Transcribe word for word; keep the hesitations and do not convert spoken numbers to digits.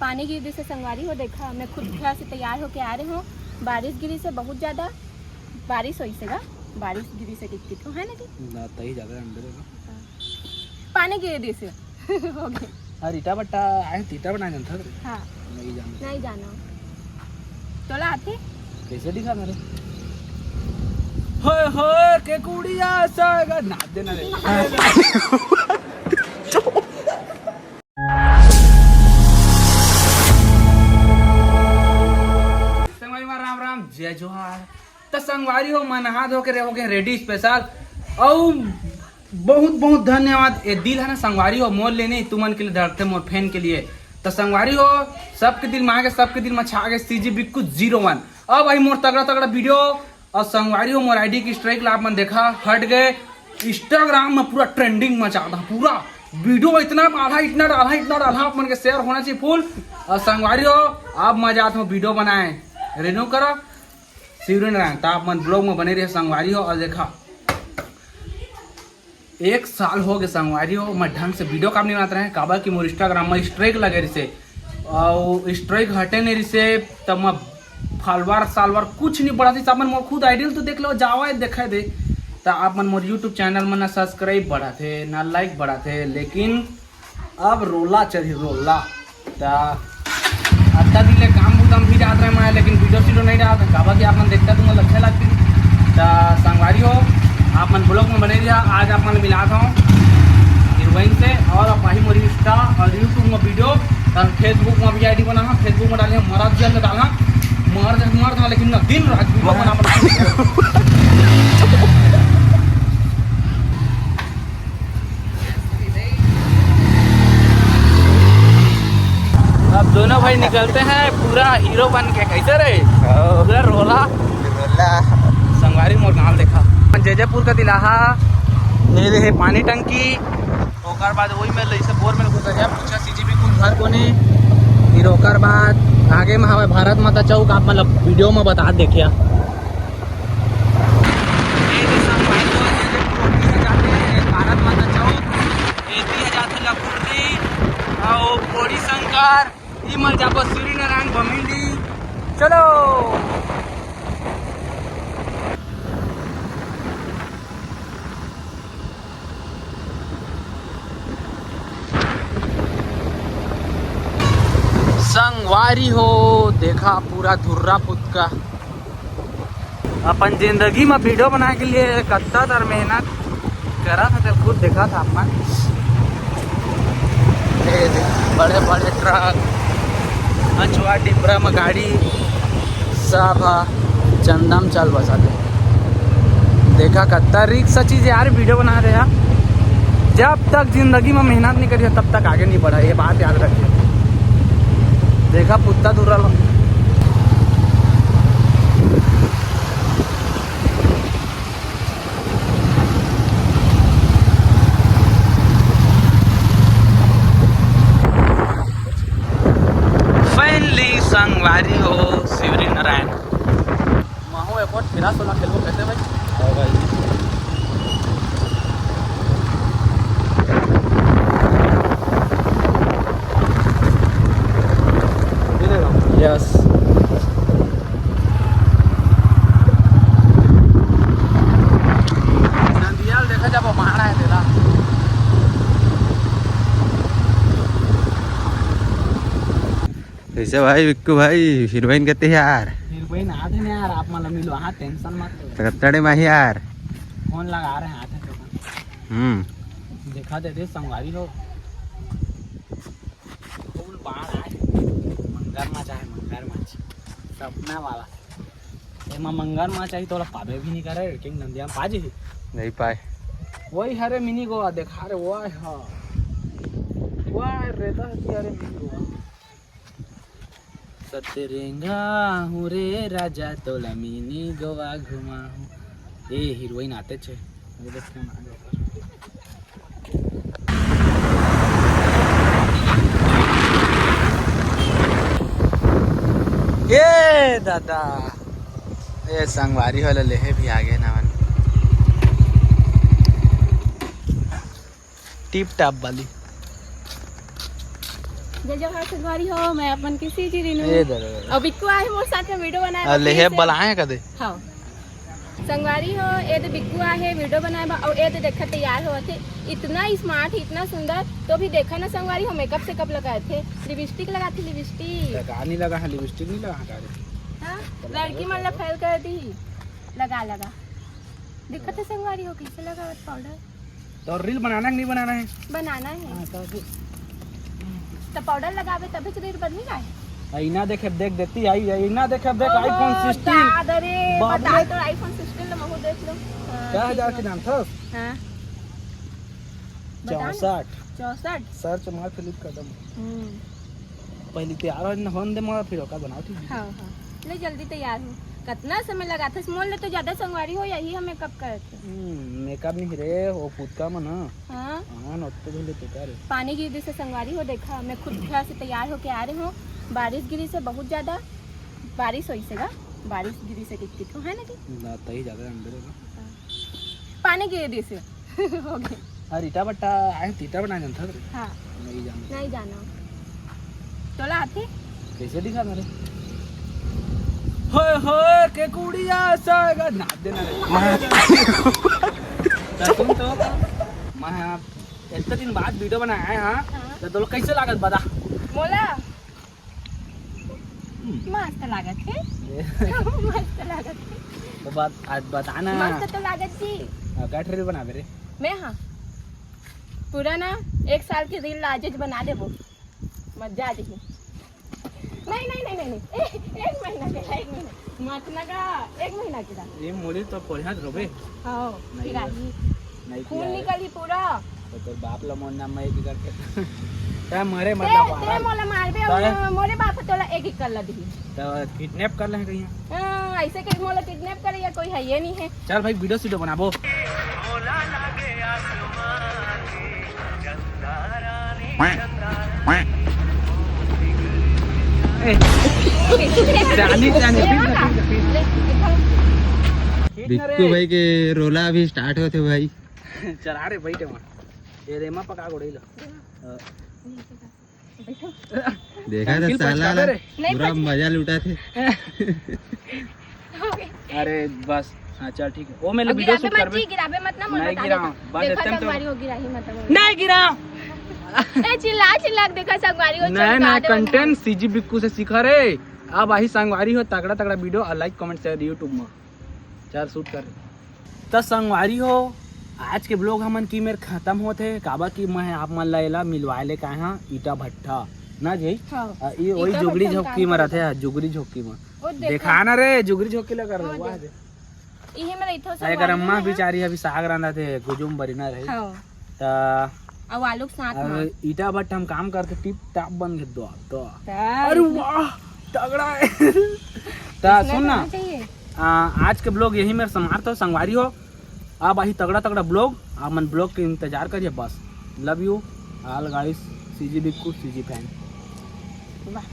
पानी गिर दिस हे संगवारी हो, देखा, मैं खुद घर से तैयार होके आ रहे हूँ। बारिश गिरिस हे बहुत ज्यादा, बारिश होइस हे गा, बारिश गिरिस हे टिप टिप, है ना कि? ना, तही ज्यादा अंदर है ना। हाँ। पानी गिर दिस हे। हो गए। अरे, ईटा बट्टा आए, ईटा बट्टा नहीं जानता रे। हाँ। नहीं जानता। नहीं जाना। तोला आथे? कैसे दिखा मेरे? होए होए, के कुड़िया सागर, नाच देना रे। संगवारी मा राम राम, जय जोहार। त संगवारी हो, मैं नहा धो के रे-, हो गए रेडी स्पेशल। अउ बहुत बहुत धन्यवाद। ए दिल है ना संगवारी हो, मोर लेने तुमन के लिए धड़कते, मोर फैन के लिए। त संगवारी हो, सबके दिल में आ गए, सबके दिल में छा गए सीजी बिक्कू ज़ीरो वन। अब भाई मोर तगड़ा तगड़ा वीडियो। और संगवारी हो, मोर आईडी की स्ट्राइक ला आप मन देखा, हट गए। इंस्टाग्राम में पूरा ट्रेंडिंग मचा था, पूरा वीडियो इतना डाला, इतना डाला, इतना डाला, आप मन के शेयर होना चाहिए फुल। और संगवारी हो, अब मैं जात हूँ वीडियो बनाए, रिन्यू करा शिवरीन रंग, तो आप मन ब्लॉग में बने रहे संगवारी हो। और देखा, एक साल हो गए संगवारी हो, मैं ढंग से वीडियो काम नहीं बनाते रहे, काबर कि मोर इंस्टाग्राम में स्ट्राइक लगे रिसे, और स्ट्राइक हटे नहीं रिसे, तब मैं फॉलोअर सालवर कुछ नहीं बढ़ाती। सब मन मोर खुद आइडियल तो देख लो, जावा देखे दे। तो आप मन मोर यूट्यूब चैनल में ना सब्सक्राइब बढ़ाते, ना लाइक बढ़ाते, लेकिन अब रोला चढ़ी रोला। त अतना दिन ले काम बुता म भी जात रहे मैं, लेकिन वीडियो सीडियो नहीं डालत, काबर कि आप मन देखता तुमन अच्छा लगती। त संगवारी हो, आप मन ब्लॉग में बने रहिया। आज आप मन मिलात हूँ हीरोइन से, और आप भाई मोर इंस्टा और यूट्यूब में वीडियो, और फेसबुक में भी आईडी बना, फेसबुक में डाले, मरा जल्द डाला, मर जा, मर जा, लेकिन ना दिन रात वीडियो बना, बना। अब दोनों भाई निकलते हैं पूरा हीरो बन के। कैसे रे? हाँ। पूरा रोला। रोला। संगवारी मोर गाँव देखा, जैजयपुर का दिलाहा। ये रहे पानी टंकी। ओकर बाद वही में लइसे बोर में घुस गया, पूछा सीजीबी कुल घर कोने। फिर ओकर बाद आगे में हवे भारत माता चौक, आप मतलब वीडियो में बता देखिया। ये दे संगवारी हो, ये दे कोठी ह जाथे भारत माता चौक, एती ह जाथे लखुर्दी, अउ बोरी शंकर, इमल जाबो सूर्यनारायण बमिंडी। चलो। संगवारी हो, देखा पूरा धुर्रा पुतका। अपन जिंदगी में वीडियो बनाए के लिए कत्ता तर मेहनत करा था, ते खुद देखा था अपन। ये देख, बड़े बड़े ट्रक, अचवा डिबरा में गाड़ी, सब ह चंदा म चल बसा थे। देखा कत्ता रिक्स चीज यार, वीडियो बना रहे यार। जब तक जिंदगी में मेहनत नहीं करिए, तब तक आगे नहीं बढ़ा, ये बात याद रखिए। देखा पुत्ता धुर्रा लो। फाइनली संगवारी हो, शिवरी नारायण। माहू एक बार फिरा सोना खेलबो कैसे भाई? हाँ भाई। यस। नंदियाल देखा जाबो, माड़ा है तेला। कैसे भाई विक्कू भाई, हीरोइन कहते हैं यार। हीरोइन आते हैं यार, आप मतलब मिलो, हाँ, टेंशन मत लो। तगड़े माही यार। फोन लगा रहे हैं, आते हैं तो। हम्म। देखा देते संगवारी हो। फुल बाढ़ आए। मगरमच्छ आए, मगरमच्छ। सपना वाला। एमा मगरमच्छ आही तोला पाबे भी नहीं करे, किंग नंदिया में पा जाही। नहीं पाए। वही हरे मिनी गोवा देखा रे, वो है, हाँ। वो है, रेता है कि अरे मिनी गोवा। सतरेंगा हूँ रे राजा, तोला मिनी गोवा घुमाहूँ। ए, हीरोइन आते छे। ये देख के मार दो। ए दादा, ए संगवारी वाला लेहे भी आ गए ना मन। टिप टाप वाली। जय जोहार संगवारी हो, मैं अपन के सीजी रिनू। ए दे, दे, दे। अउ बिक्कू आहे मोर साथ में वीडियो बनाए आ, बर, ले फिर हे से। बलाए कदे। हाँ। संगवारी हो, ए दे बिक्कू आहे वीडियो बनाए बर, अउ ए दे देखा तैयार होवत हे। इतना स्मार्ट, इतना सुंदर। तो भी देखा ना संगवारी हो, मेकअप सेकअप लगाए थे, लिपस्टिक लगाथे, लिपस्टिक। लगा नहीं लगा है, लिपस्टिक नहीं लगा है, का रे? हाँ, तो लगा लड़की दे मन ला पाउडर। फेल कर दी। लगा, लगा। दिक्कत है संगवारी हो, कैसे लगावत पाउडर? तो रील बनाना है कि नहीं बनाना है? बनाना है। हाँ, तो फिर तो पाउडर लगावे तभी तो रील बननी का है। आईना देखे देख देती आई, आईना देखे देख ओहो, iPhone sixteen। दादा रे, बाप बता रे। तो iPhone sixteen लो, महू देख लो। हाँ, क्या ठीक हजार है। के दाम था? हाँ। बता ना। चौसठ। चौसठ? सर्च मार फिलिप कदम। हम्म। पहली तैयार हो न होन दे मोला, फिर ओकर बनाओ ठीक। हाँ, हाँ। ले जल्दी तैयार हो। कतना समय लगाथस? मोर ले तो ज्यादा संगवारी हो, यही हम मेकअप करत हे। हम्म, मेकअप नहीं रे, वो फुदका मन ह। हाँ। हाँ, न ओत्ते धुले तो का रे। पानी गिर दिसे संगवारी हो, देखा, मैं खुद घर से तैयार होके आ रही हूँ। बारिश गिरी से बहुत ज्यादा, बारिश होई से गा, बारिश गिरी से कित कित हो, है ना कि? ना, तही ज्यादा अंदर है ना। हाँ। पानी गिर दिसे। हो गए। अरे ईटा भट्टा आए, ईटा भट्टा जानता रे? हाँ। नहीं जानता। नहीं जाना। तोला आथे? कैसे दिखा मेरे? होए होए के कुड़िया सागर नाच देना रे। तो सुन तो, मैं इतने दिन बाद वीडियो बनाया है, हाँ? हाँ। तो तोला कैसे लागत बता? मोला? हम्म। मस्त लागत है। ये। मस्त लागत है। तो बात आज बताना। मस्त तो लागत जी। हाँ, का रील बनाबे रे? मैं हाँ। पूरा ना एक साल के रील आजेज बना देबो। मजा आ जाही। नहीं, नहीं, नहीं, नहीं, नहीं। ए, एक महीना के, एक महीना। मत ना का, एक महीना के दा। ये मोरी तो पोल्हात रोबे। हाँ, नहीं फिर बस। आही। नहीं खून किया है। निकली पूरा। तो तोर बाप ला मोर नाम में एक करके। तै मरे मत ते, ला ते मारा। मोला मारबे, तै? अउ मोरे बाप तोला एक ही कर ला दिही। तो किडनैप कर ले कहीं। हाँ, ऐसे कहीं मोला किडनैप करे या कोई है ये नहीं है। चल भाई, वीडियो सीडियो बनाबो। ए, जानी, जानी, फिर से, फिर से, फिर से। बिक्कू भाई के रोला अभी स्टार्ट होते भाई। चला रे, बैठे वहाँ। ये रेमा पका गोड़े ला। हाँ। देखा था साला ला, नहीं पूरा मजा लूटा थे। अरे बस, हाँ, चल ठीक है। वो मैं वीडियो शूट करबे। गिराबे मत ना, नहीं गिराओ, बस देखा संगवारी हो, गिराही मत। नहीं गिराओ। ए, चिल्ला चिल्ला के देखा संगवारी हो, नहीं ना, कंटेंट सीजी बिक्कू से सीखा रे। अब आही संगवारी हो तगड़ा तगड़ा वीडियो और लाइक कमेंट शेयर YouTube में। चल शूट कर। त संगवारी हो, आज के ब्लॉग हमन की मेर खत्म होत हे, काबर कि मैं आप मन ला एला मिलवाए ले काहे हाँ ईटा भट्टा ना जी। हाँ। आ, ये वही जुगरी झोंकी में रथे, जुगरी झोंकी में। देखा ना रे, जुगरी झोंकी लगा रहे। इही में रहिथो संगवारी हो। अम्मा बिचारी अभी साग रांधत हे, गुजुम बरिना रही। हाँ। त अउ आलू के साथ में। ईटा भट्टा हम काम करके टिप टाप बन गए दो। अरे वाह, तगड़ा है। त सुन ना, आज के ब्लॉग यही मेर समाप्त हो संगवारी हो। अब आही तगड़ा तगड़ा ब्लॉग, आप मन ब्लॉग के इंतजार करिए बस। Love you all guys, CG Bikku, CG fan. वाह।